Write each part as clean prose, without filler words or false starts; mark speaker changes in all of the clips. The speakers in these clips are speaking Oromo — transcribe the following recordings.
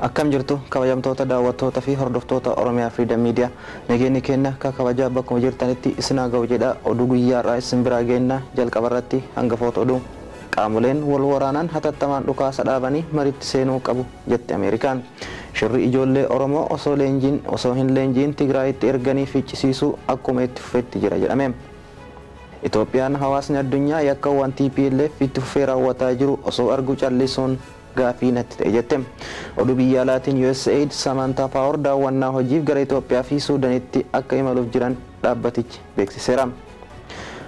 Speaker 1: Akkam jirtu kabajamtoota daawwattoota fi hordoftoota Oromiyaa Freedom Media nageenyi keenya akka kabajaa bakkuma jirtanitti isin haa ga'u jedha. Oduu guyyaa irraa isin biraa geenna. Jalqaba irratti hangafoota oduu. Qaamoleen wal waraanaan hatattamaan dhukaasa dhaabanii maritti seenuu qabu jette Ameerikaan. Shirri ijoollee Oromoo osoo hin leenjiin Tigraayitti erganii ficcisiisuu akkuma itti fufetti jira jedhame. Itoophiyaan hawaasni addunyaa yakkawwan TPLF itti fufee raawwataa jiru osoo argu callisuun gaafii natti ta'e jette. Oduu biyya alaatiin USAID Samantha Power daawwannaa hojiif gara Itoophiyaa fi Suudaanitti akka imaluuf jiran dhaabbatichi beeksiseera.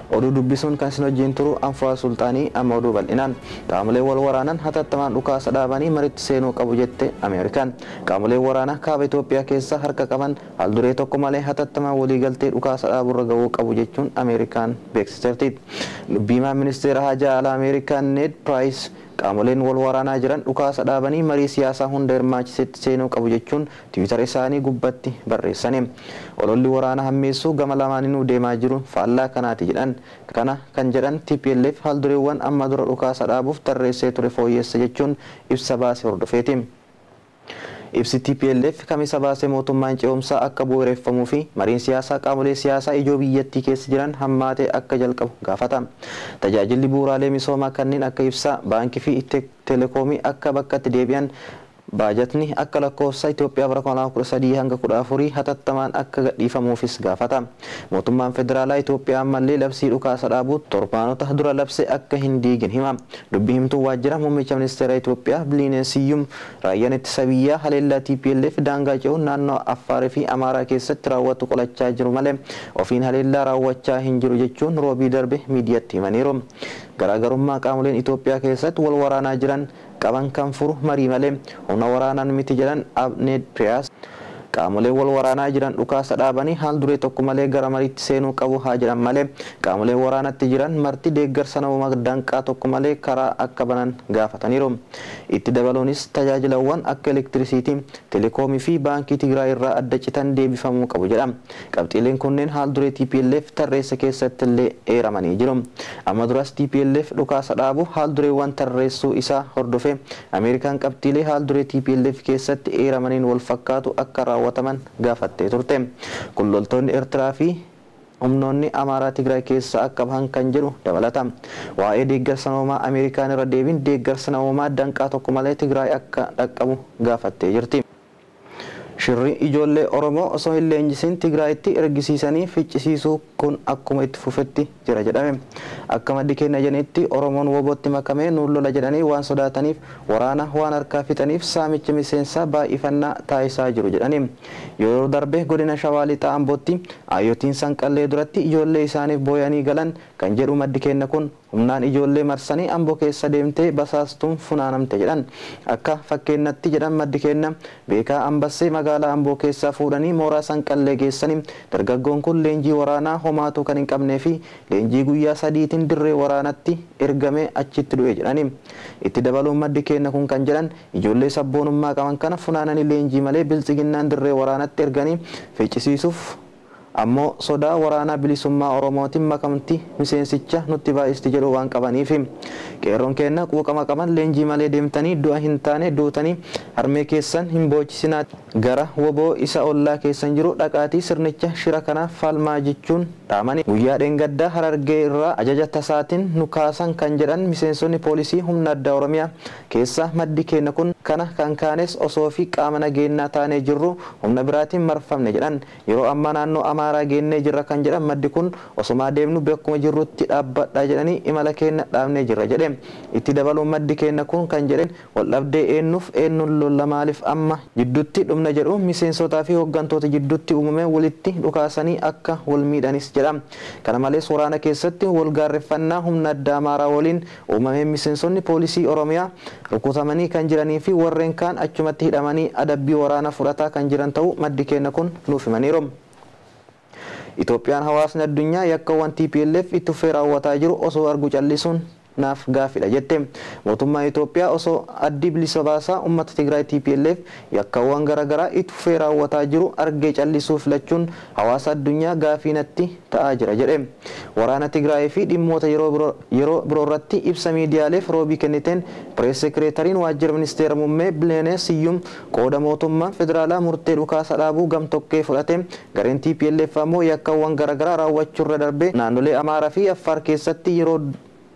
Speaker 1: Oduu dubbisuun kan isin wajjin turu Anfaa Sulxaanii. Amma oduu bal'inaan. Qaamolee wal waraanan hatattamaan dhukaasa dhaabanii maritti seenuu qabu jette Ameerikaan. Qaamolee waraanaa kaaba Itoophiyaa keessa harka qaban haal duree tokko malee hatattamaan waliigaltee dhukaasa dhaaburra ga'uu qabu jechuun Ameerikaan beeksiseerti. Dubbiimaan ministeera haajaa alaa Ameerikaan Ned Price qaamoleen wal waraanaa jiran dhukaasa dhaabanii marii siyaasaa hunda hirmaachisetti seenuu qabu jechuun Tiwiitara isaanii gubbatti barreessani. Ololli waraana hammeessuu gama lamaaninuu deemaa jiru faallaa kanaati jedhan. Kana kan jedhan TPLF haaldureewwan amma dura dhukaasa dhaabuuf tarreessee ture fooyyessa jechuun ibsa baase hordofeeti. Ibsi TPLF kamisa baase mootummaan ce'umsaa akka bu'uureffamuu fi mariin siyaasaa qaamolee siyaasaa ijoo biyyattii keessa jiran hammaatee akka jalqabu gaafata. Tajaajilli bu'uuraalee misoomaa kanneen akka ibsaa, baankii fi telekoomii akka bakkatti deebi'an, baajatni akka lakkoofsa Itoophiyaa bara 2013 hanga 14 hatattamaan akka gadhiifamuufis gaafata. Mootummaan federaalaa Itoophiyaa ammallee labsii dhukaasa dhaabuu torbaanota dura labse akka hin diigin hima. Dubbii himtuu waajjira muummicha ministeera Itoophiyaa Biliinee Siyyum raayyaan ittisa biyyaa haleellaa TPLF daangaa ce'uun naannoo Affaarii fi Amaaraa keessatti raawwatu qolachaa jiru malee ofiin haleellaa raawwachaa hin jiru jechuun roobii darbe miidiyaatti himaniiru. Garaagarummaa qaamoleen Itoophiyaa keessatti wal waraanaa jiran qaban kan furu marii malee humna waraanaan miti jedhan Abneed Piriyaas. Qaamolee wal waraanaa jiran dhukaasa dhaabanii haal duree tokko malee gara mariitti seenuu qabu haa jedhan malee qaamolee waraanatti jiran marti deeggarsa namoomaa danqaa tokko malee karaa akka banan gaafataniiru. Itti dabaluunis tajaajilawwan akka elektirisiitii, telekoomii fi baankii Tigraay irraa adda citan deebifamuu qabu jedha. Qabxiileen kunneen haal duree TPLF tarreessa keessatti illee eeramanii jiru. Amma duras TPLF dhukaasa dhaabu haal dureewwan tarreessuu isaa hordofee Ameerikaan qabxiilee haal duree TPLF keessatti eeramaniin wal fakkaatu akka raawwataman gaafattee turte. Kun loltoonni Eertiraa fi humnoonni Amaaraa Tigraay keessa akka bahan kan jedhu dabalata. Waa'ee deeggarsa namoomaa Ameerikaan irra deebiin deeggarsa namoomaa danqaa tokko malee Tigraay akka dhaqqabu gaafattee jirti. Shirri ijoollee Oromoo osoo hin leenjisiin Tigraayitti ergisiisanii ficcisiisuu kun akkuma itti fufetti jira jedhame. Akka maddi keenya jedhanitti Oromoon wobootti makamee nuun lola jedhanii waan sodaataniif waraana waan harkaa fixaniif saamicha miseensaa baay'ifannaa taasisaa jiru jedhani. Yeroo darbe godina Shawaa Lixaa Ambootti ayyootiin sanqallee duratti ijoollee isaaniif booyanii galan kan jedhu maddi keenya kun humnaan ijoollee marsanii Amboo keessa deemtee basaastuun funaanamte jedhan. Akka fakkeenyatti jedhan maddi keenya beekaa Ambassee magaalaa Amboo keessaa fuudhanii mooraa sanqallee geessanii dargaggoon kun leenjii waraanaa homaatu kan hin qabnee fi leenjii guyyaa sadiitiin dirree waraanatti ergamee achitti du'e jedhani. Itti dabaluun maddi keenya kun kan jedhan ijoollee sabboonummaa qaban kana funaananii leenjii malee biltsiginnaan dirree waraanatti erganii ficcisiisuuf ammoo sodaa waraanaa bilisummaa Oromootiin makamti miseensicha nutti baay'isti jedhu waan qabaniif qeerroon keenya quuqama qaban leenjii malee deemtanii du'a hin taane duutanii harmee keessan hin boochisinaa, gara woboo isa ollaa keessan jiru dhaqaatii sirnicha shira kanaaf falmaa jechuun dhaamani. Guyyaa dheengaddaa Harargee irraa ajaja tasaatiin nu kaasan kan jedhan miseensonni poolisii humna addaa Oromiyaa keessa maddi keenya kun kana kan kaanes osoo fi qaama nageenyaa taanee jirru humna biraatiin marfamne jedhan. Yeroo ammaa naannoo Amaaraa geennee jirra kan jedhan maddi kun osumaa deemnu bakkuma jirrutti dhaabbadhaa jedhanii imala keenya dhaabnee jirra jedhe. Itti dabaluun maddi keenya kun kan jedhan wal dhabdee eenyuuf eenyuun lolla maaliif amma jidduutti dhumna jedhu miseensotaa fi hooggantoota jidduutti uumame walitti dhukaasanii akka wal miidhanis jedha. Kana malees waraana keessatti wal gaarreffannaa humna addaa Amaaraa waliin uumameen miseensonni poolisii Oromiyaa rukutamanii kan jiranii fi warreen kaan achumatti hidhamanii adabbii waraana fudhataa kan jiran ta'uu maddi keenya kun nuuf himaniiru. Itoophiyaan hawaasni addunyaa yakkawwan TPLF itti fufee raawwataa jiru osoo argu callisuun naaf gaafidha jette. Mootummaan Itoophiyaa osoo addi bilisa baasaa uummata Tigraay TPLF yakkaawwan garaagaraa itti fufee raawwataa jiru argee callisuu filachuun hawaasa addunyaa gaafii natti ta'aa jira jedhe. Waraana Tigraay fi dhimmoota yeroo biroo irratti ibsa miidiyaaleef roobii kenniteen pirees sekireetariin waajjira ministeera muummee Bileenee Siyyum qooda mootummaa federaalaa murtee dhukaasa dhaabuu gamtokkee fudhate gareen TPLF ammoo yakkaawwan garaagaraa raawwachuurra darbee naannolee Amaaraa fi Affaar keessatti yeroo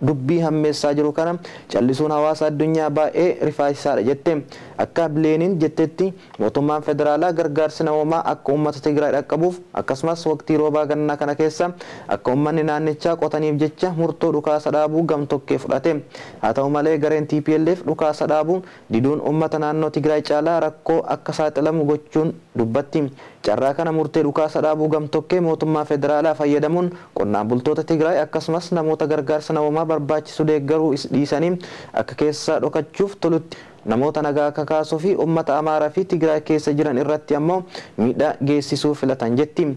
Speaker 1: dubbii hammeessaa jiru kana callisuun hawaasa addunyaa baay'ee rifaasisaadha jette. Akka Bileeniin jettetti mootummaan federaalaa gargaarsi namoomaa akka uummata Tigraay dhaqqabuuf akkasumas waqtii roobaa gannaa kana keessa akka uummanni naannichaa qotaniif jecha murtoo dhukaasa dhaabuu gamtokkee fudhate. Haa ta'u malee gareen TPLF dhukaasa dhaabuun diduun uummata naannoo Tigraay caalaa rakkoo akka saaxilamu gochuun dubbatti. Carraa kana murtee dhukaasa dhaabuu gamtokkee mootummaa federaalaa fayyadamuun qonnaan bultoota Tigraay akkasumas namoota gargaarsa namoomaa barbaachisu deeggaruu dhiisanii akka keessaa dhokachuuf tolutti namoota nagaa kakaasuu fi uummata Amaaraa fi Tigraay keessa jiran irratti ammoo miidhaa geessisuu filatan jetti.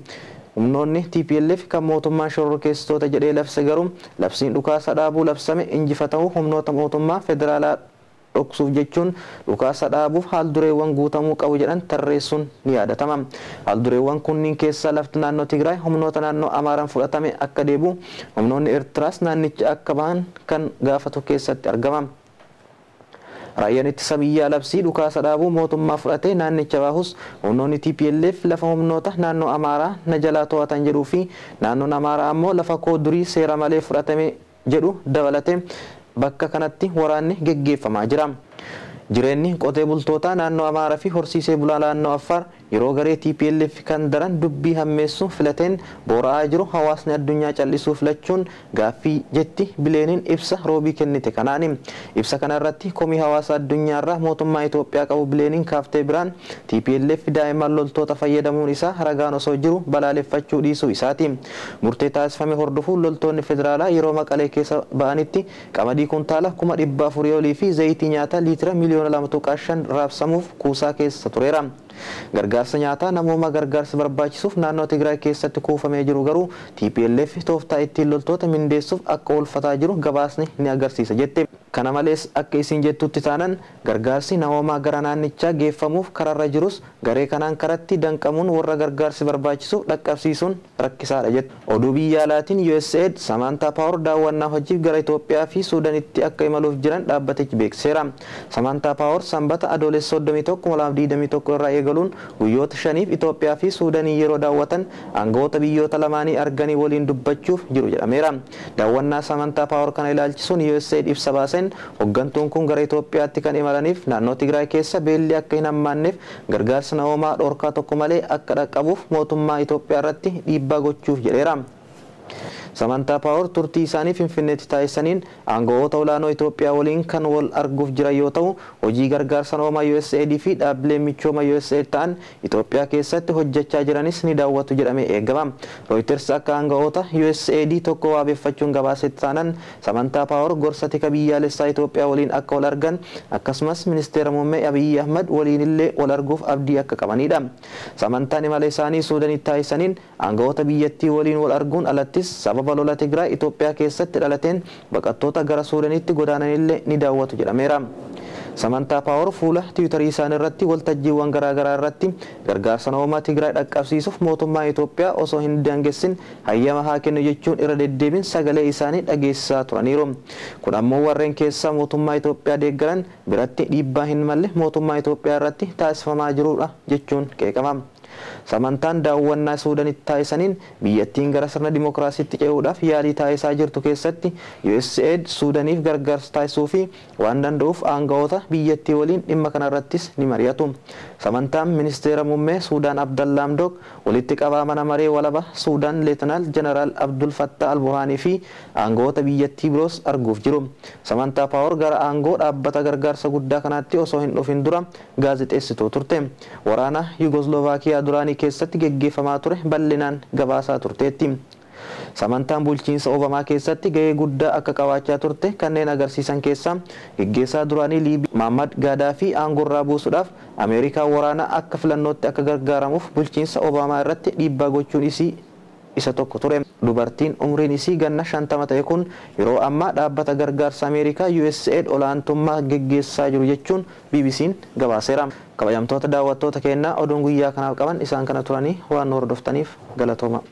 Speaker 1: Humnoonni TPLF kan mootummaan shororkeessitoota jedhee labse garuu labsiin dhukaasa dhaabuu labsame injifatamuu humnoota mootummaa federaalaa dhoksuuf jechuun dhukaasa dhaabuuf haaldureewwan guutamuu qabu jedhan tarreessuun ni yaadatama. Haaldureewwan kunniin keessaa lafti naannoo Tigraay humnoota naannoo Amaaraan fudhatame akka deebi'u humnoonni Eertiraas naannicha akka bahan kan gaafatu keessatti argama. Raayyaan ittisa biyyaa labsii dhukaasa dhaabuu mootummaa fudhatee naannicha baahus humnoonni TPLF lafa humnoota naannoo Amaaraa na jalaa to'atan jedhuu fi naannoon Amaaraa ammoo lafa koo durii seera malee fudhatame jedhu dabalate bakka kanatti waraanni geggeeffamaa jira. Jireenyi qotee bultootaa naannoo Amaaraa fi horsiisee bulaa naannoo Affaar yeroo garee TPLF kan daran dubbii hammeessu filateen boora'aa jiru hawaasni addunyaa callisuu filachuun gaaffii jetti Bileeniin ibsa roobii kennite kanaani. Ibsa kanarratti komii hawaasa addunyaarraa mootummaa Itoophiyaa qabu Bileeniin kaaftee biraan TPLF daa'imman loltoota fayyadamuun isaa ragaan osoo jiru balaaleffachuu dhiisuu isaati. Murtee taasifame hordofuun loltoonni federaalaa yeroo Maqalee keessa ba'anitti qamadii kuntaala 400,000 olii fi zayitii nyaataa liitira 2.5 miliyoona raabsamuuf kuusaa keessa tureera. Gargaarsa nyaataa namooma gargaarsa barbaachisuuf naannoo Tigraay keessatti kuufamee jiru garuu TPLF tooftaa ittiin loltoota mindeessuuf akka oolfataa jiru gabaasni ni agarsiisa jette. Kana malees akka isin jettutti taanan gargaarsi namoomaa gara naannichaa geeffamuuf kararra jirus garee kanaan karatti danqamuun warra gargaarsi barbaachisu dhaqqabsiisuun rakkisaadha jette. Oduu biyya alaatiin USAID Samantha Power daawwannaa hojiif gara Itoophiyaa fi Suudaanitti akka imaluuf jiran dhaabbatichi beeksiseera. Samantha Power sanbata adoolessa 31 2021 irraa eegaluun guyyoota 5 Itoophiyaa fi Suudaanii yeroo daawwatan aangawoota biyyoota lamaanii arganii waliin dubbachuuf jiru jedhameera. Daawwannaa Samantha Power kana ilaalchisuun USAID ibsa baaseen hooggantuun kun gara Itoophiyaatti kan imalaniif naannoo Tigraay keessa beelli akka hin hammaanneef gargaarsa namoomaa dhorkaa tokko malee akka dhaqqabuuf mootummaa Itoophiyaa irratti dhiibbaa gochuuf jedheera. Samantha Power turtii isaanii Finfinneetti taasisaniin aangawoota olaanoo Itoophiyaa waliin kan wal arguuf jiran yoo ta'u hojii gargaarsa namoomaa USAID fi dhaabbilee michooma USAID ta'an Itoophiyaa keessatti hojjechaa jiranis ni daawwatu jedhamee eegama. Reuters akka aangawoota USAID tokko wabeeffachuun gabaasetti taanan Samantha Power gorsa tika biyyaalessaa Itoophiyaa waliin akka wal argan akkasumas ministeera muummee Abiyyi Ahmad waliinillee wal arguuf abdii akka qabanidha. Samantaan imala isaanii Suudaanitti taasisaniin aangawoota biyyattii waliin wal arguun alattis sababa lola Tigraay Itoophiyaa keessatti dhalateen baqattoota gara Suudaanitti godaananillee ni daawwatu jedhameera. Samantha Power fuula tiwiitarii isaanii irratti waltajjiiwwan garaagaraa irratti gargaarsa namoomaa Tigraay dhaqqabsiisuuf mootummaa Itoophiyaa osoo hin daangessin hayyama haa kennu jechuun irra deddeebiin sagalee isaanii dhageessisaa turaniiru. Kun ammoo warreen keessaa mootummaa Itoophiyaa deeggaran biratti dhiibbaa hin malle mootummaa Itoophiyaa irratti taasifamaa jirudha jechuun qeeqama. Samantaan daawwannaa Suudaanitti taasisaniin biyyattiin gara sirna dimookiraasiitti ce'uudhaaf yaalii taasisaa jirtu keessatti USAID Suudaaniif gargaarsa taasisuu fi waan danda'uuf aangawoota biyyattii waliin dhimma kanarrattis ni mari'atu. Samantaan ministeera muummee Suudaan Abdallaa Hamdok walitti qabaa mana maree walaba Suudaan Leetanaal Jeneraal Abdul Fattah Al-Burhaanii fi aangawoota biyyattii biroos arguuf jiru. Samantaa Power gara aangoo dhaabbata gargaarsa guddaa kanaatti osoo hin dhufin dura gaazexeessituu turte. Waraana Yugosloovakiyaa duraanii keessatti geggeeffamaa ture bal'inaan gabaasaa turteetti. Samantaan bulchiinsa Obamaa keessatti gahee guddaa akka qabaachaa turte kanneen agarsiisan keessaa geggeessaa duraanii Liibiyaa Muhammad Gaadaafii aangoorraa buusuudhaaf Ameerikaan waraana akka filannootti akka gargaaramuuf bulchiinsa Obamaa irratti dhiibbaa gochuun isii isa tokko ture. Dubartiin umriin isii ganna 50 ta'e kun yeroo ammaa dhaabbata gargaarsa Ameerikaa USAID olaantummaa geggeessaa jiru jechuun BBC'n gabaaseera. Kabajamtoota daawwattoota keenyaa, oduun guyyaa kanaaf qaban isaan kana turanii, waan nu hordoftaniif galatooma.